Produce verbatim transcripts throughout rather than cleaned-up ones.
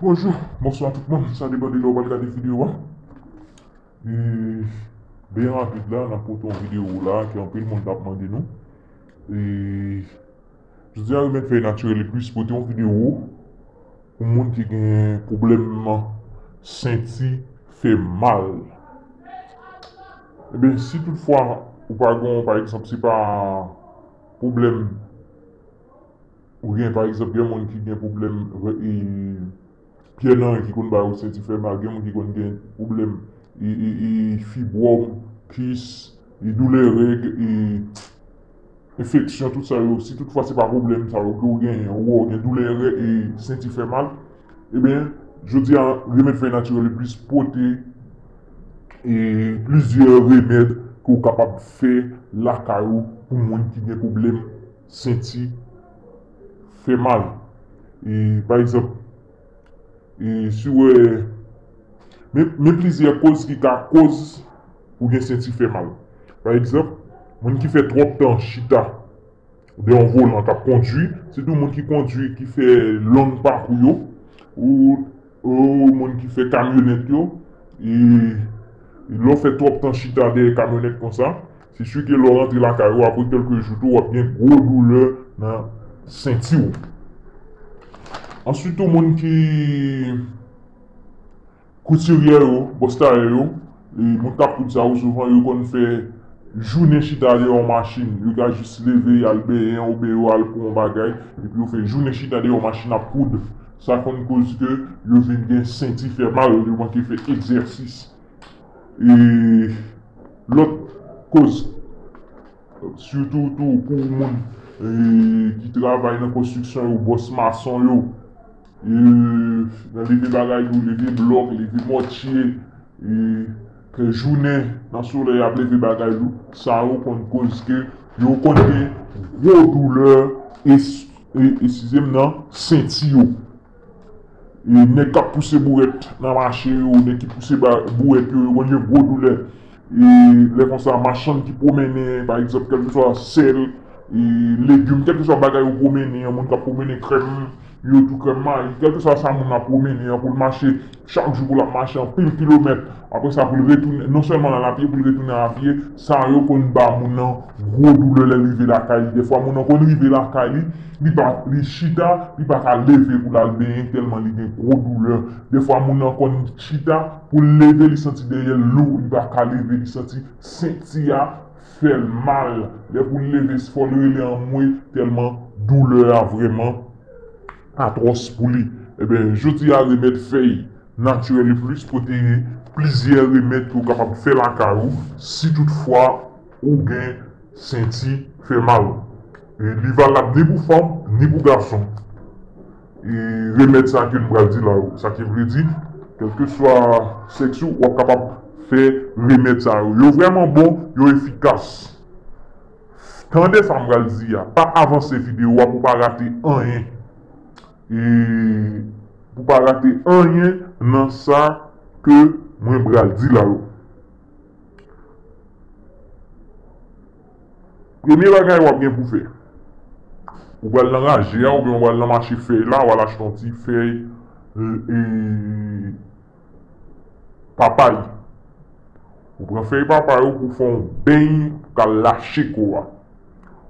Bonjou, bonswa tout moun. Sa depann de lè w pral gade videyo a. E, byen rapid la, n ap pote yon videyo la ke anpil moun t ap mande nou. E, jodi a, Remèd Fèy Natirèl e Plis pote yon videyo pou moun ki gen pwoblèm senti fè mal. Ebyen, si toutfwa ou pa gen, pa egzanp, se pa pwoblèm ou gen, pa egzanp, gen moun ki gen pwoblèm, e, pyè nan ki konn ba yo senti fè mal, gen moun ki konn gen pwoblèm, e, e, e, fibwòm, kis, e, doulè règ, e, enfeksyon, tout sa yo, si toutfwa se pa pwoblèm sa yo ke w genyen, ou wè w gen doulè règ e senti fè mal, ebyen, jodi a, Remèd Fèy Natirèl e Plis pote, e, plizyè remèd ke w kapab fè lakay ou pou moun ki gen pwoblèm senti fè mal. E, pa egzanp, e, si w wè, men, men plizyè koz ki ka koz ou gen senti fè mal. Pa egzanp, moun ki fè twòp tan chita dèyè yon volan k ap kondui, sitou moun ki kondui, ki fè long pakou yo, ou, ou moun ki fè kamyonèt yo, e, e lè w fè twòp tan chita dèyè kamyonèt konsa, se si ke lè w rantre lakay ou, apre kèlke jou tou, w ap gen gwo doulè nan senti w. Answit tou, moun ki koutiryè yo, bòs tayè yo, e moun k ap koud sa yo, souvan yo konn fè jounen chita dèyè yon machin. Yo ka jis leve, y al benyen, oubyen yo al pran yon bagay, epi yo fè jounen chita dèyè yon machin ap koud. Sa konn koz ke yo vin gen senti fè mal, yo manke fè egzèsis. E lòt koz, sitou tou pou moun, e, ki travay nan konstriksyon yo, bòs mason yo, e, nan leve bagay yo, leve blòk, leve mòtye, e, fè jounen nan solèy ap leve bagay yo, sa yo konn koz ke yo konn gen gwo doulè, es-, e, eskize m, nan senti yo. E nèg k ap pouse bourèt nan mache yo, nèg ki pouse ba-, bourèt yo, yo konn gen gwo doulè. E lè konsa, machann ki pwomennen, pa egzanp, kèlkeswa sèl, e legim, kèlkeswa bagay yo pwomennen, yon moun k ap pwomennen krèm, yo tou krèm mayi, kèlkeswa sa moun ap pwomennen an, pou l mache chak jou, pou l ap mache anpil kilomèt, apre sa pou l retounen, non sèlman l al apye, pou l retounen apye, sa yo konn ba moun nan gwo doulè lè l rive lakay li. Dèfwa moun nan konn rive lakay li, li pa, li chita, li pa ka leve pou l al benyen tèlman li gen gwo doulè. Dèfwa moun nan konn chita, pou l leve li santi dèyè l lou, li pa ka leve, li santi senti a fè l mal. Lè pou l leve, fò l rele anmwe tèlman doulè a vrèman atwòs pou li. Ebyen, jodi a, Remèd Fèy Natirèl e Plis pote plizyè remèd ke w kapab fè lakay ou si toutfwa ou gen senti fè mal. E li valab ni pou fanm, ni pou gason. E remèd sa ke m pral di la yo, sa ki vle di, kèlkeswa sèks ou, w ap kapab fè remèd sa yo. Yo vrèman bon, yo efikas. Tande sa m pral di a, pa avanse videyo a pou pa rate anyen. E pou pa rate anyen nan sa ke mwen pral di la yo. Premye bagay w ap gen pou fè, ou pral nan raje a oubyen ou pral nan mache fèy la, w al achte yon ti fèy, e, e, papay. Ou pran fèy papay ou pou fè yon beny pou ka lache kò a.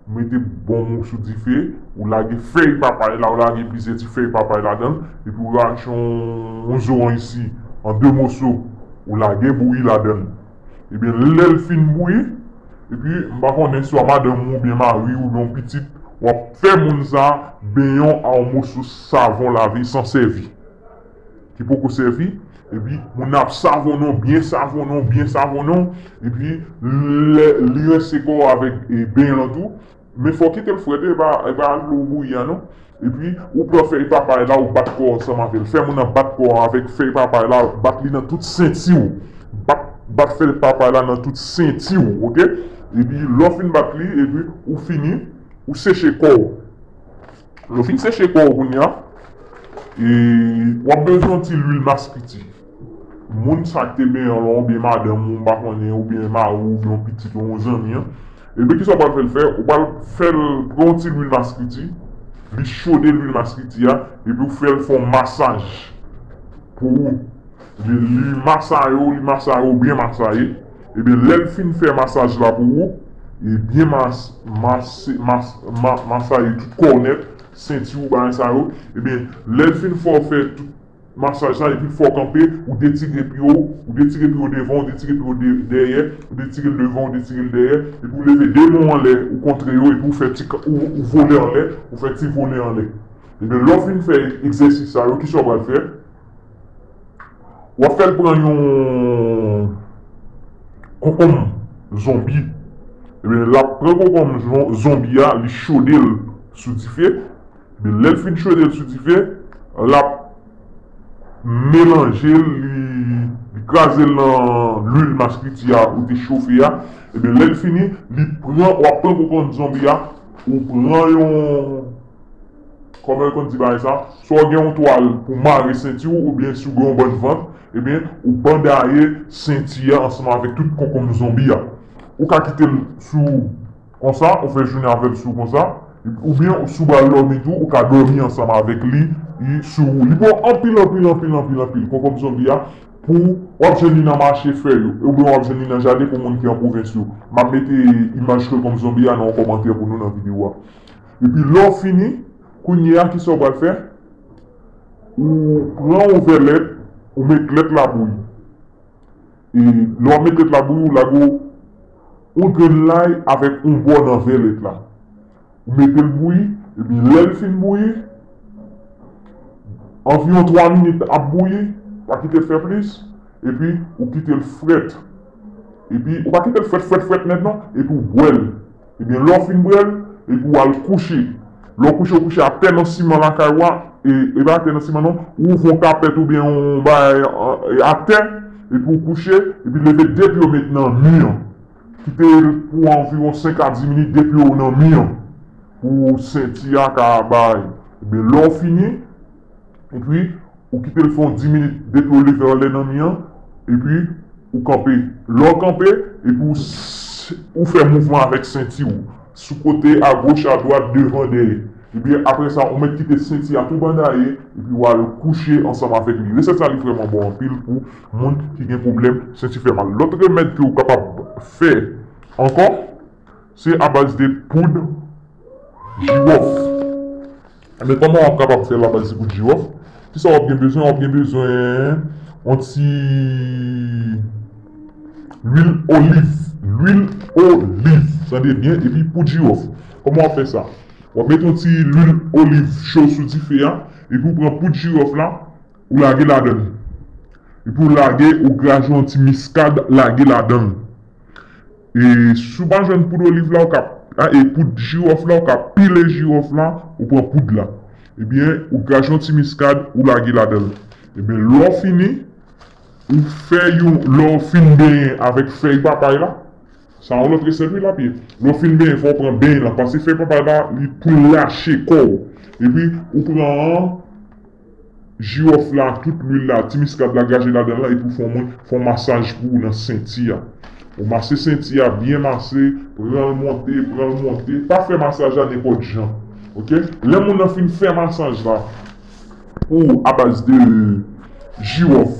Ou mete bon moso dife, ou lage fèy papay la, ou lage plizyè ti fèy papay ladan l, epi ou rache yon, yon zoranj si an de moso, ou lage bouyi ladan l. Ebyen, lè l fin bouyi, epi m pa konnen swa madanm ou oubyen mari ou oubyen yon pitit, w ap fè moun sa benyen w a yon moso savon lave san sèvi. Ki poko sèvi, epi moun nan ap savonnen w, byen savonnen w, byen savonnen w, epi lè li rense kò w avèk, e, beny lan tou, men fò w kite l frèt, e pa, e pa dlo bouyi a non. Epi ou pran fèy papay la, ou bat kò w ansanm avè l. Fè moun nan bat kò w avèk fèy papay la, bat li nan tout senti w. Bat, bat fèy papay la nan tout senti w, oke? Epi lè w fin bat li, epi ou fini, ou seche kò w. Lè w fin seche kò w kounye a, e, w ap bezwen yon ti lwil maskriti. Moun sa k te benyen w lan, oubyen madanm ou, m pa konnen, oubyen mari w, oubyen yon pitit ou, yon zanmi an. Ebyen, kisa w pral fè l fè? Ou pral fè l pran yon ti lwil maskriti, li chode lwil maskriti a, epi ou fè l fè yon masaj. pou ou. Li, li masaye w, li masaye w byen masaye. Ebyen, lè l fin fè masaj la pou ou, li byen mas, mas, mas, ma, masaye tout kò w nèt, senti w, bagay sa yo. Ebyen, lè l fin fè w fè tout masaj la, epi l fè w kanpe, ou detire pye w, ou detire pye w devan, ou detire pye w de, dèyè, ou detire l devan, ou detire l dèyè, epi ou leve de men w anlè, ou kontre yo, epi ou fè ti, ou, ou vole anlè, ou fè ti vole anlè. Ebyen, lè w fin fè egzèsis sa yo, kisa w pral fè? W ap fè l pran yon konkonm zonbi. Ebyen, l ap pran konkonm zon, zonbi a, li chode l sou dife. Ebyen, lè l fin chode l sou dife, l ap melanje l, li, li kraze l nan lwil maskriti a ou te chofe a. Ebyen, lè l fini, li pran, w ap pran konkonm zonbi a, ou pran yon, kòman yo konn di bagay sa? Swa w gen yon twal pou mare senti w, oubyen si w gen yon bann vant, ebyen, ou bandaye senti a ansanm avèk tout konkonm zonbi a. Ou ka kite l sou konsa, ou fè jounen avè l sou konsa, oubyen si w pral dòmi tou, ou ka dòmi ansanm avèk li, li sou ou. Li bon anpil, anpil, anpil, anpil, anpil, konkonm zonbi a, pou w ap jwenn li nan mache fèy yo, oubyen w ap jwenn li nan jaden pou moun ki an pwovens yo. M ap mete imaj konkonm zonbi a nan yon kòmantè pou nou nan videyo a. Epi lè w fini, kounye a, kisa w pral fè? Ou pran yon vè lèt, ou met lèt la bouyi. E lè w ap met lèt la bouyi, ou lage yon grenn lay avèk yon bò nan vè lèt la. Ou mete l bouyi, epi lè l fin bouyi, anviwon twa minit ap bouyi, pa kite l fè plis, epi ou kite l frèt. Epi ou pa kite l frèt, frèt, frèt nèt non, epi ou bwè l. Ebyen, lè w fin bwè l, epi w al kouche. Lè w kouche, w kouche atè nan siman lakay ou a, e, e pa atè nan siman non, ou ouvri yon kapèt oubyen yon bagay, e, atè, epi w kouche, epi leve de pye w met nan mi an. Kite l pou anviwon senk a dis minit, de pye w nan mi an, pou senti a ka bay. Ebyen, lè w fini, epi ou kite l fè yon dis minit, de pye w leve anlè nan mi an, epi ou kanpe. Lè w kanpe, epi ou, s- ou fè mouvman avèk senti w. Sou kote, agoch, adwat, devan, dèyè. Ebyen, apre sa, ou mèt kite senti a tou bandaye, epi w al kouche ansanm avèk li. Resèt sa, li vrèman bon anpil pou moun ki gen pwoblèm senti fè mal. Lòt remèd ke w kapab fè ankò, se abaz de poud jiwòf. Men kòman w ap kapab fè l abaz de poud jiwòf? Kisa w ap gen bezwen? W ap gen bezwen yon ti lwil oliv. Lwil oliv. Tande byen, epi poud jiwòf. Kòman w ap fè sa? W ap mete yon ti lwil oliv cho sou dife a, epi w pran poud jiwòf la, ou lage ladan l. Epi w lage, ou graje yon ti miskad, lage ladan l. E si w pa jwenn poud oliv la, ou ka, a, e poud jiwòf la, ou ka pile jiwòf la, ou pran poud la. Ebyen, ou graje yon ti miskad, ou lage ladan l. Ebyen, lè w fini, ou fè yon, lè w fin benyen avèk fèy papay la, sa yon lòt resèt wi l ap ye. Lè w fin benyen, fò w pran benyen la, paske fèy papay la, li pou l lache kò w. Epi, ou pran jiwòf la, tout lwil la, ti miskad la, graje ladan l la, epi w fè yon, fè yon masaj pou ou nan senti a. Ou mase senti a, byen mase, pran l monte, pran l monte. Pa fè masaj la nenpòt jan. Oke? Lè moun nan fin fè masaj la, pou abaz de jiwòf,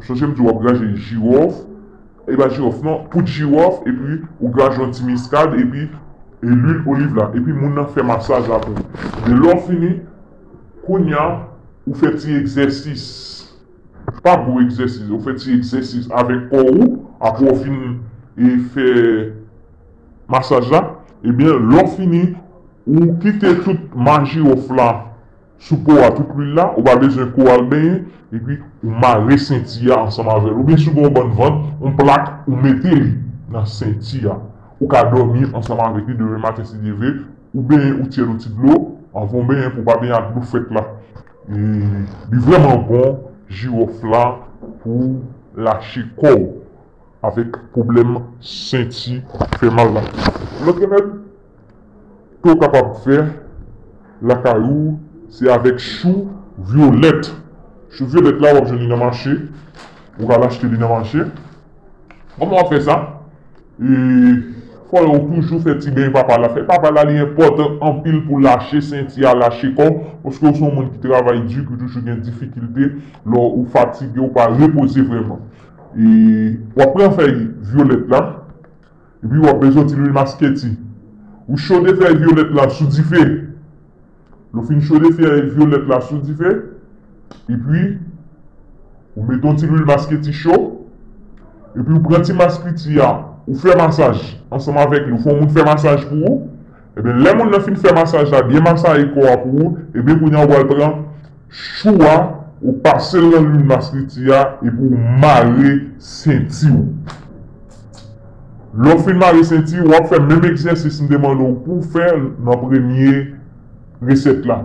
sonje m di w ap graje jiwòf, e pa jiwòf non, poud jiwòf, epi ou graje yon ti miskad, epi e lwil oliv la, epi moun nan fè masaj la pou ou. Men lè w fini, kounye a, ou fè ti egzèsis. Pa gwo egzèsis, ou fè ti egzèsis avèk kò ou, apre w fin e fè masaj la. Ebyen, lè w fini, ou kite tout ma jiwòf la sou po a, tout lwil la, ou pa bezwen kou al benyen, epi ou mare senti a ansanm avè l. Oubyen si w gen yon bann vant, yon plak, ou mete li nan senti a. Ou ka dòmi ansanm avèk li demen maten si Dye vle, ou benyen, ou tyèl yon ti dlo, anvan w benyen pou w pa benyen ak dlo frèt la. E li vrèman bon, jiwòf la, pou lache kò w avèk pwoblèm senti fè mal la. Lòt remèd ke w kapab fè lakay ou, se avèk chou vyolèt. Chou vyolèt la, w ap jwenn li nan mache. Ou ka al achte li nan mache. Kòman w ap fè sa? E Fò w toujou fè ti beny papa la. Fè papa la li enpòtan anpil pou lache senti a, lache kò w, paske w se yon moun ki travay di, ki toujou gen difikilte, lè w fatige, w pa repoze vrèman. E w ap pran fèy vyolèt la, epi w ap bezwen ti lwil masketi. Ou chode fèy vyolèt la sou dife. Lè w fin chode fèy vyolèt la sou dife, epi ou mete yon ti lwil masketi cho, epi ou pran ti masketi a, ou fè masaj ansanm avèk li, ou fè yon moun fè masaj pou ou. Ebyen, lè moun nan fin fè masaj la, byen masaye kò a pou ou, ebyen, kounye a ou pral pran chou a, ou pase l nan lwil masketi a, epi ou mare senti w. Lè w fin mare senti, w ap fè menm egzèsis m te mande w pou w fè nan premye resèt la.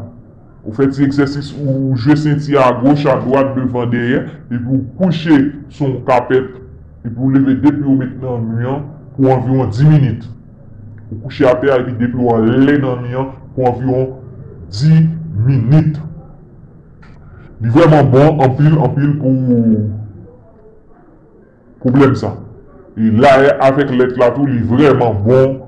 Ou fè ti egzèsis, ou jwe senti a agoch, adwat, devan, dèyè, epi ou kouche sou yon kapèt, epi ou leve de pye w met nan mi an pou anviwon dis minit. Ou kouche atè a, epi de pye w anlè nan mi an pou anviwon dis minit. Li vrèman bon anpil, anpil pou pwoblèm sa. E lay avèk lèt la tou, li vrèman bon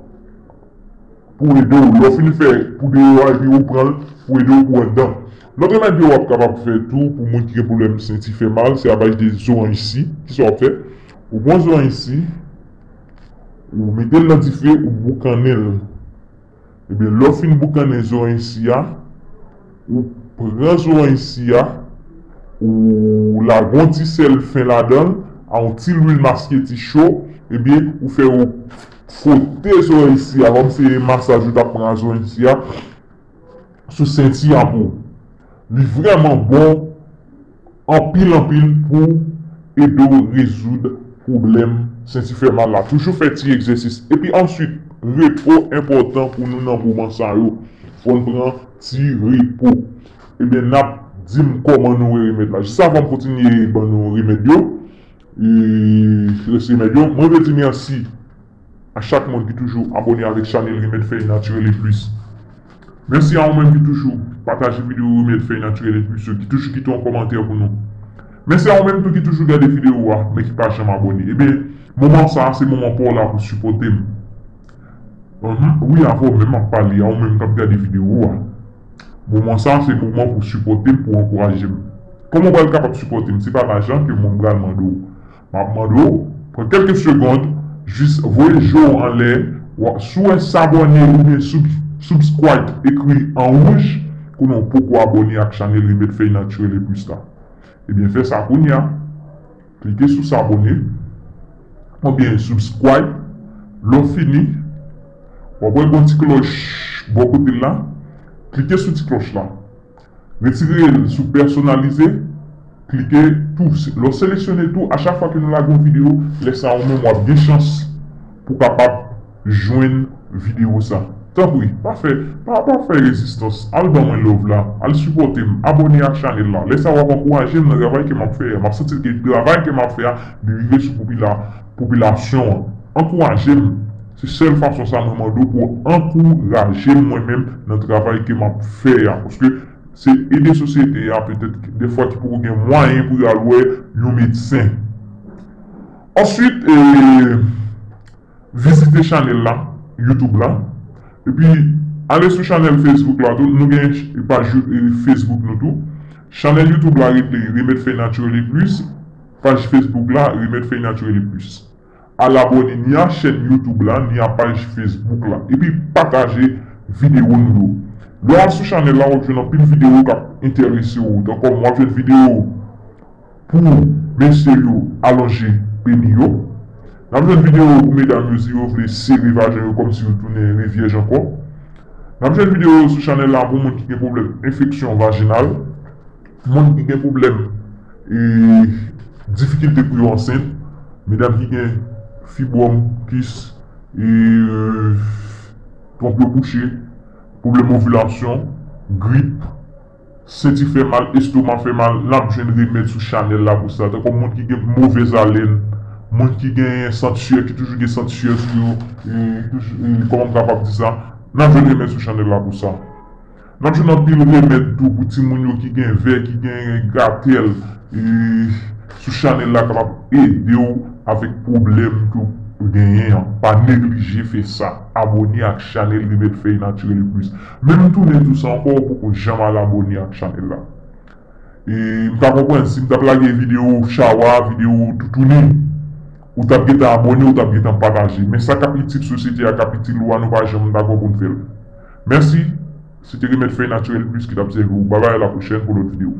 pou ede w. Lè w fin fè pou deyò a, epi ou pran l pou ede w pou anndan. Lòt remèd yo w ap kapab fè tou pou moun ki gen pwoblèm senti fè mal, se abaz de zoranj si. Kisa w ap fè? Ou pran zoranj si, ou mete l nan dife, ou boukannen l. Ebyen, lè w fin boukannen zoranj si a, ou pran zoranj si a, ou lage yon ti sèl fen ladan l, a yon ti lwil masketi cho, ebyen, ou fè yo fwote zoranj si a, kòmsi se masaj ou t ap pran a zoranj si a, sou senti a pou ou. Li vrèman bon anpil, anpil pou ede w rezoud pwoblèm senti fè mal la. Toujou fè ti egzèsis. Epi answit, repo enpòtan pou nou nan moman sa yo. Fò n pran ti repo. Ebyen, n ap di m kòman nou wè remèd la. Jis avan m kontinye ban nou remèd yo, e, rès remèd yo, mwen vle di mèsi a chak moun ki toujou abòne avèk chanèl Remèd Fèy Natirèl e Plis. Mèsi a ou menm ki toujou pataje videyo Remèd Fèy Natirèl e Plis yo, ki toujou kite yon kòmantè pou nou. Mèsi a ou menm tou ki toujou gade videyo a, men ki pa janm abòne. Ebyen, moman sa a, se moman pa w la pou sipòte m. Uhum, wi, avè w menm m ap pale, a ou menm k ap gade videyo a. Moman sa a, se moman pou sipòte m, pou ankouraje m. Kòman w pral kapab sipòte m? Se pa lajan ke mwen pral mande w. M ap mande w, pran kèlke segond, jis voye je w anlè, w a, si w wè sabòne oubyen sub-, subscribe ekri an wouj, konnen w poko abòne ak chanèl Remèd Fèy Natirèl e Plis la. Ebyen, fè sa kounye a. Klike sou sabòne, oubyen subscribe. Lè w fini, w ap wè gon ti klòch bò kote l la. Klike sou ti klòch la. Retire l sou pèsonalize, klike tou. Lè w seleksyone tou, a chak fwa ke nou lage yon videyo, lè sa a ou menm w ap gen chans pou w kapab jwenn videyo sa. Tanpri, pa fè, pa, pa fè rezistans. Al ban mwen love la, al sipòte m, abòne ak chanèl la. Lè sa a w ap ankouraje m nan travay ke m ap fè a. M ap santi ke travay ke m ap fè a, li rive sou popila-, popilasyon an. Ankouraje m. Se sèl fason sa mwen mande w pou w ankouraje m mwen menm nan travay ke m ap fè a. Paske se ede sosyete a, petèt, dèfwa ki poko gen mwayen pou y al wè yon medsen. Answit, e, vizite chanèl la, YouTube la. Epi, ale sou chanèl Facebook la tou. Nou gen paj, e, Facebook nou tou. Chanèl YouTube la rele Remèd Fèy Natirèl e Plis. Paj Facebook la, Remèd Fèy Natirèl e Plis. Al abòne ni a chèn YouTube la, ni a paj Facebook la. Epi pataje videyo nou yo. Lè w al sou chanèl la, w ap jwenn anpil videyo k ap enterese w. Tankou w ap jwenn videyo pou mesye yo alonje peni yo. N ap jwenn videyo pou medam yo si yo vle sere vajen yo kòmsi yo tounen revyèj ankò. N ap jwenn videyo sou chanèl la pou moun ki gen pwoblèm enfeksyon vajinal. Moun ki gen pwoblèm, e, difikilte pou yo ansent, medam ki gen fibwòm, kis, e, twonp yo bouche, pwoblèm ovilasyon, grip, senti fè mal, estoma fè mal, n ap jwenn remèd sou chanèl la pou sa. Tankou moun ki gen movèz alèn, moun ki gen sant syè, ki toujou gen sant syè sou yo, e, toujou, e, kòman m kapab di sa? N ap jwenn remèd sou chanèl la pou sa. N ap jwenn anpil remèd tou pou timoun yo ki gen vè, ki gen gatèl, e, sou chanèl la kapab ede w avèk pwoblèm ke w Genyen an, pa neglije fè sa. Abòne ak chanèl Remèd Fèy Natirèl Plus. Menm tounen di w sa ankò, ou poko janm al abòne ak chanèl la. E m ka konprann si m t ap lage videyo chawa, videyo toutouni, ou t ap gentan abòne, ou t ap gentan pataje. Men sa k ap itil sosyete a, k ap itil ou a, nou pa janm dakò pou n fè l. Mèsi. Se te Remèd Fèy Natirèl Plus ki t ap sèvi w. Babay, a la pwochèn pou lòt videyo.